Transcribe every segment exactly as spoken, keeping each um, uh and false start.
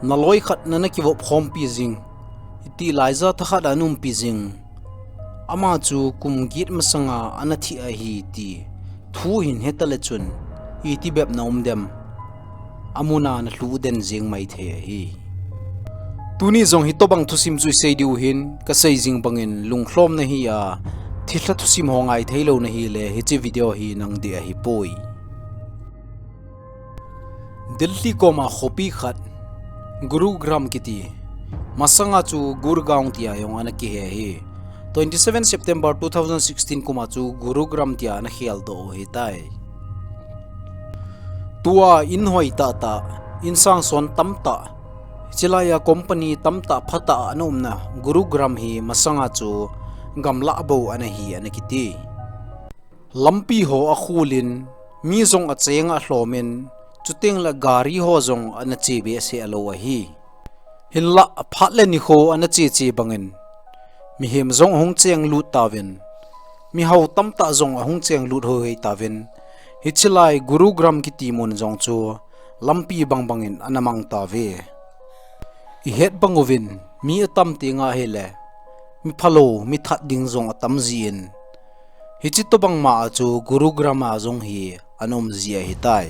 Naloi khat nana kivop khompi jing, iti laija thakhat ana umpi jing. Ama chu kum get masanga ana thi ahi ti thu hin heta le chun, iti bep na um dem, amuna na lhu den jing mai thei ahi. Tuni jong hitobang thusim chu isei diu hin, kasei jing bangin lunglhom nahi a, thilha thusim ho ngai thei lou nahi le, hiche video hi nang ding ahi poi. Delhi koma khopi khat, Gurugram kiti, masanga chu Gurgaon tia jong ana kihe hi. Twenty seven September two thousand sixteen kuma chu Gurugram tia ana khel doh u hitai. Tua in hoi tah tah, in sang son tam tah, chilai a company tam tah pha tah ana umna Gurugram hi masanga chu gamlah bou ana hi ana kiti. Lampi ho akhul in, mi jong acheng a alhom in, chuteng le gari ho jong ana che behseh lou ahi. Hinlah phat le nikho ana che che bangin, mihem jong ahung cheng lut tauvin, mihao tamtah jong ahung cheng lut hoi hoi tauvin, hichilai Gurugram kiti mun jong chu lampi bang bangin ana mang tauve. Ihet bang uvin, mi atam teng ahile, mi phalou, mi that ding jong atam jin, hiche tobang ma a chu Gurugram a jong hi ana um ji ahitai.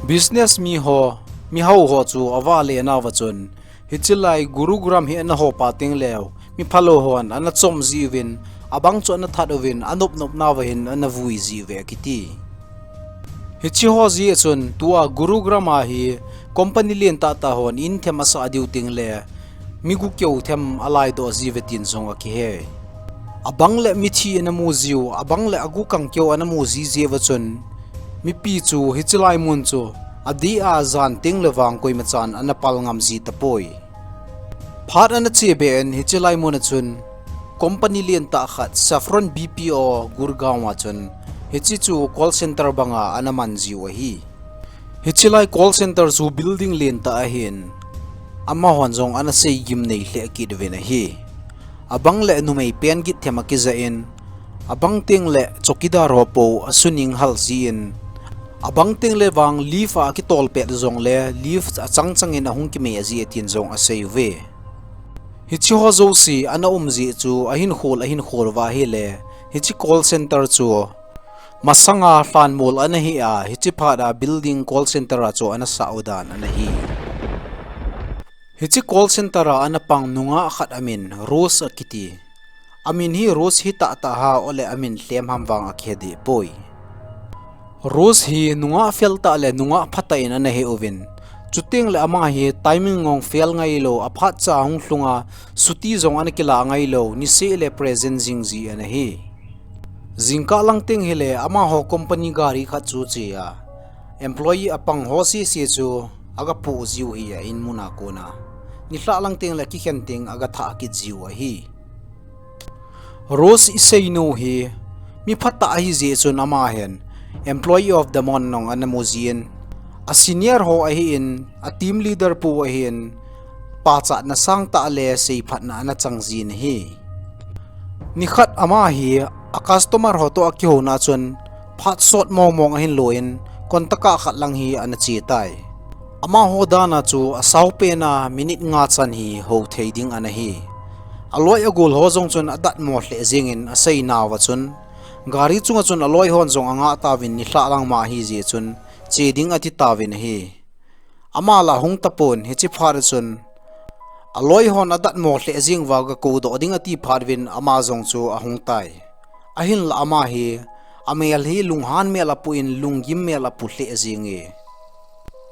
Business mi ho, mihao ho chu ava le nauva chun, hichilai Gurugram hi ana ho pa teng leu, mi phalou hon ana chom ji uvin, abang chu ana that uvin, anop nop nauva hin ana vui ji uve akiti. Hiche ho jeh a chun tua Gurugram a hi company lentah tah hon in them asah diu teng le, mi gu keu them alai doh ji uve tin jong akihe. Abang le mithi ana mu jiu, abang le agu kang keu ana mu ji jeh uva chun, mipi chu hichilai mun chu adeh a jan teng le vang koima chan ana pal ngam ji tapoi. Phat ana che be in hichilai mun a chun, company lentah khat Saffron B P O Gurgaon a chun, hiche chu call center banga ana man jiu ahi. Hichilai call center chu building lentah ahin, amahon jong ana sei gimnei lheh kit uvin ahi. Abang le numei pen git them akija in, abang teng le chowkidar ho po asuning hal jin, abang teng le vang lift a akitol pet jongle lift achang chang in ahung kimeh ji e tin jong asei uve. Hiche ho jouse ana um jeh chu ahinkhol ahinkhol uva ahile, hiche call center chu masanga lhanmol ana hi a, hiche phat a building call center a chu ana sah u dan ana hi. Hiche call center a ana pang nungah khat amin Rose akiti. Amin hi Rose hi tahtah ham, ole amin lhem ham vang akihe deh poi. Rose hi nungah fel tah le nungah phatah in ana hi uvin, chuteng le ama hi timing jong fel ngailou, aphat cha hung lhunga, chuti jong ana kila ngailou, niseh le present jing ji ana hi. Jingkah lang teng hile amaho company gari khat chu che a, employee apang ho sese chu aga poh jiu hi a in mun a kona. Nilhah lang teng le kikhen teng aga thah kit jiu ahi. Rose isei nu hi mi phatah ahi jeh chun ama hin Employee of the Month jong ana mu jin, a senior ho ahin, a team leader pu ahin, pachatna sangtah le seiphatna ana chang jin ahi. Nikhat ama hi a customer ho toh akihouna chun phat sot mong mong ahin loin, kontaka khat lang hi ana che tai. Amaho dan a chu asao pen a minute nga chan hi hou thei ding ana hi. Aloi agol ho jong chun adatmo lheh jengin asei nauva chun, gari chunga chun aloi hon jong anga tauvin nilhah lang ma ahi jeh chun che ding ati tauvin ahi. Ama la hung tapon hiche phat a chun, aloi hon adatmo lheh jeng uva ga koudoh ding ati phat uvin ama jong chu ahung tai. Ahinla ama hi, amel hi lunghan mel apu in lunggim mel apu lheh jenge.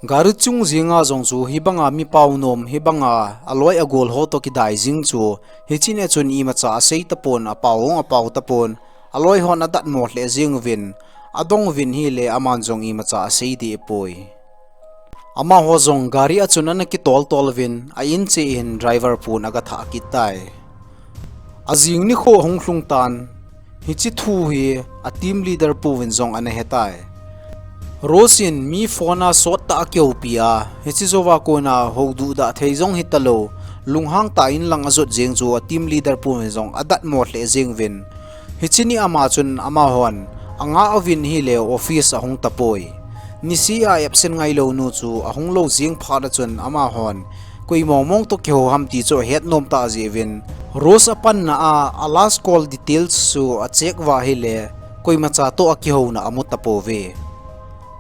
Gari chung jenga jong chu hibanga mi pao nom, hibanga aloi agol ho toh kidai jing chu, hiche nia chun imacha asei tapon, apao hung apao tapon, aloi hon adatmo lheh jeng uvin, adong uvin hile aman jong imacha asei deh poi. Amaho jong gari a chun ana kitol tol uvin, a in che in driver pun aga thah kit tai. Ajing nikho ahung lhung tan, hiche thu hi a team leader puvin jong ana hetai. Rose in mi phone a sot tah a akihoupi a, hiche jouva kona houduhdah thei jong hitalou, lunghang tah in lang ajot jeng chu a team leader puvin jong adatmo lheh jeng uvin. Hiche ni ama chun amahon anga uvin hile office ahung tapoi. Niseh a absent ngailou nu chu ahung lou jing phat a chun amahon koi mong mong toh kihou ham ti chu ahet nom tah jeh uvin, Rose apanna a, a last call details chu acheck uva ahile, koimacha toh akihouna amu tapouve.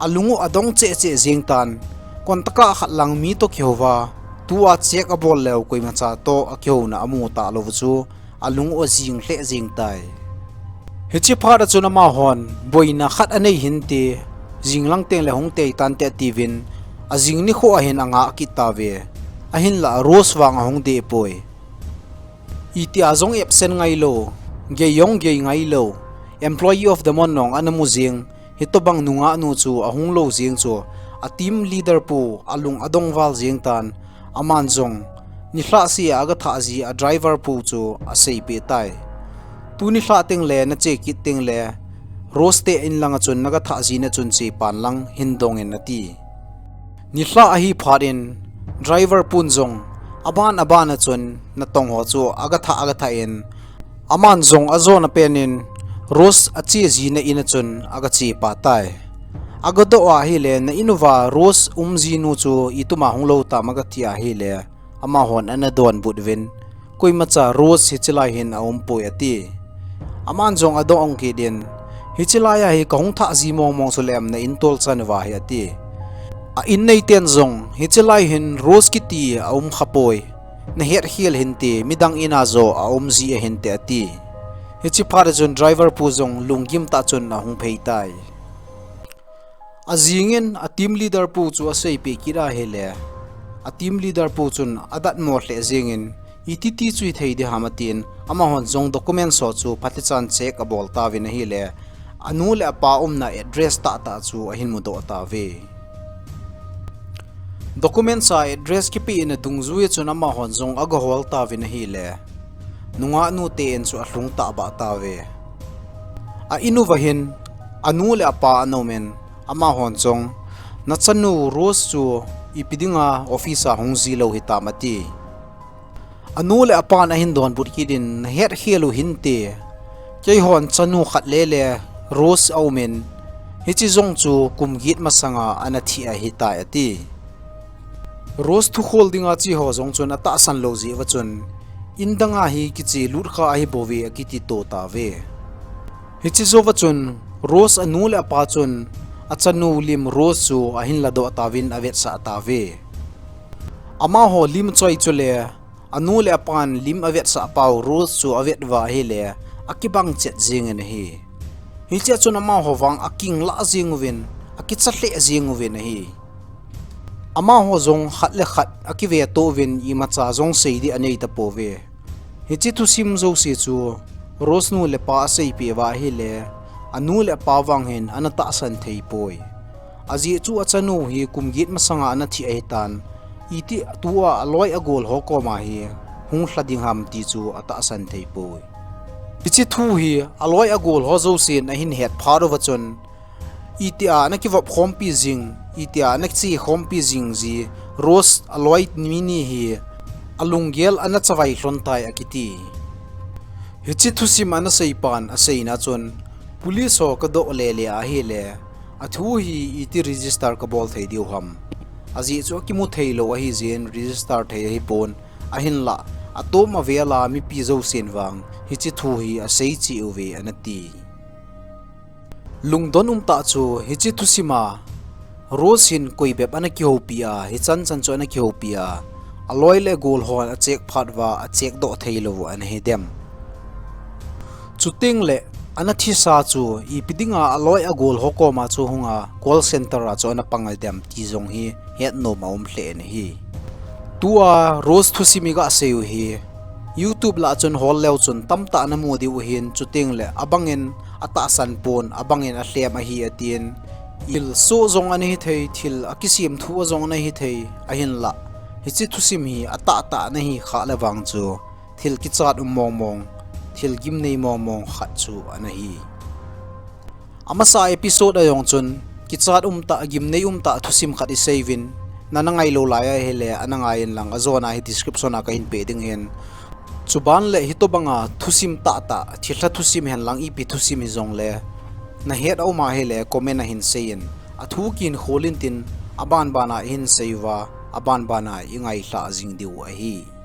Alung u adong cheh cheh jing tan, kontaka khat lang mi toh kihou uva, tua check abol leu koimacha toh akihouna amu talou chu, alung u ajing lheh jing tai. Hiche phat a chun amahon boina khat anei hinte, jing lang teng le hung tei tante atiuvin, ajing nikho a hin angah kit tauve. Ahinlah Rose vang ahung deh poi. Itia jong absent ngailou, gei jong gei ngailou, employee of the month jong ana mu jing, hitobang nungah nu chu ahung lou jing chu, a team leader pu alung adong val jing tan, aman jong nilhah sea aga thah ji a driver pu chu aseipeh tai. Tuni lhah teng le nache kit teng le, Rose te in lang a chun naga thah ji na chun chepan lang hin dong in ati. Nilhah ahi phat in driver pun jong aban aban a chun natong ho chu aga thah aga thah in, aman jong ajona pen in Rose ache ji na in a chun aga chepa tai. Aga doh ahile, na in uva Rose um ji nu chu ituma hung lou tam aga ti ahile, amahon ana donbut uvin, koimacha Rose hiche lai hin aum poi ati. Aman jong adong kit in, hiche lai a hi kahung thah ji mong mong chu lem na in tol chan uva hi ati. A in nei ten jong hiche lai hin Rose kiti aum kha poi. Nahet khel hinte, midang in a jo aum ji ahinte ati. Hiche phat a chun driver pu jong lunggim tah chun ahung phei tai. Ajing in a team leader pu chu aseipeh kit ahile, a team leader pu chun adatmo lheh jeng in, iti ti chu hithei ding ham atin, amahon jong documents ho chu phatechan check abol tauvin ahile, anu le apa umna address tah tah chu ahin mudoh tauve. Documents a address kipeh na dungjui a chun amahon jong aga hol tauvin ahile, nungah nu te in chu alhung tahbah tauve. A in uva hin anu le apa ana um in, amahon jong, nachanu Rose chu ipi dinga office a hung ji lou hitam ati. Anu le apan ahin donbut kit in, nahet khel u hinte, keihon chanu khat le le Rose aum in, hiche jong chu kum get masanga ana thi ahitai ati. Rose thukhol dinga che ho jong chun atahsan lou jeh uva chun, in danga hi kiche lut kha ahi bouve akiti to tauve. Hiche jouva chun Rose anu le apa chun achanu lim Rose chu ahin ladoh tauvin avetsah tauve. Amaho lim choi chule anu le apan lim avetsah pau Rose chu avet uva ahile, akibang chet jeng in ahi. Hichea chun amaho vang akinglah jeng uvin, akicha lheh jeng uvin ahi. Amaho jong khat le khat akiveto uvin imacha jong sei ding anei tapouve. Hiche thusim jouse chu Rose nu le pa aseipeh uva ahile, anu le apa vang hin ana tahsan thei poi. Ajeh chu achanu hi kum get masanga ana thi ahitan, iti tua aloi agol ho koma hi hung lha ding ham ti chu atahsan thei poi. Hiche thu hi aloi agol ho jousen ahin het phat uva chun, itia ana kivop khompi jing, itia ana che khompi jing ji Rose aloi mi ni hi alunggel ana chavai lhon tai akiti. Hiche thusim ana seipan aseina chun, police ho kadoh le le ahile, athu hi iti register kabol thei diu ham. Ajeh chu akimu thei lou ahi jeh in register thei ahipon, ahinlah, atom avel a mipi jousen vang hiche thu hi asei cheh uve ana ti. Lungdon umtah chu hiche thusim a, Rose hin koi bep ana kihoupi a, hichan chan chu ana kihoupi a, aloi le agol hon acheck phat uva acheck doh thei lou ana hi dem. Chuteng le ana thisa chu ipi dinga aloi agol ho koma chu hunga call center a chu ana pang a dem ti jong hi hetnom aum lheh in ahi. Tua Rose thusim iga sei u hi YouTube lah chun hol leu chun tamtah namu diu ahin, chuteng le abang in atahsan pon, abang in alhem ahi atin. Thil soh jong ana hithei, thil akisem thu a jong ana hithei, ahinlah hiche thusim hi atahtah ana hi khah le vang chu thil kichat um mong mong, thil gimnei mong mong khat chu ana hi. Amasa episode a jong chun kichat umtah, gimnei umtah thusim khat isei uvin, nana ngai lou lai ahile ana ngai in lang, ajona hi description a kahin peh ding ahin. Chuban le hitobanga thusim tahtah, thilha thusim hen lang ipi thusim hijongle nahet aum ahile comment a hin sei in. Athu kihin khol intin, abanbana ihin sei uva, abanbana ingailhah jing diu ahi.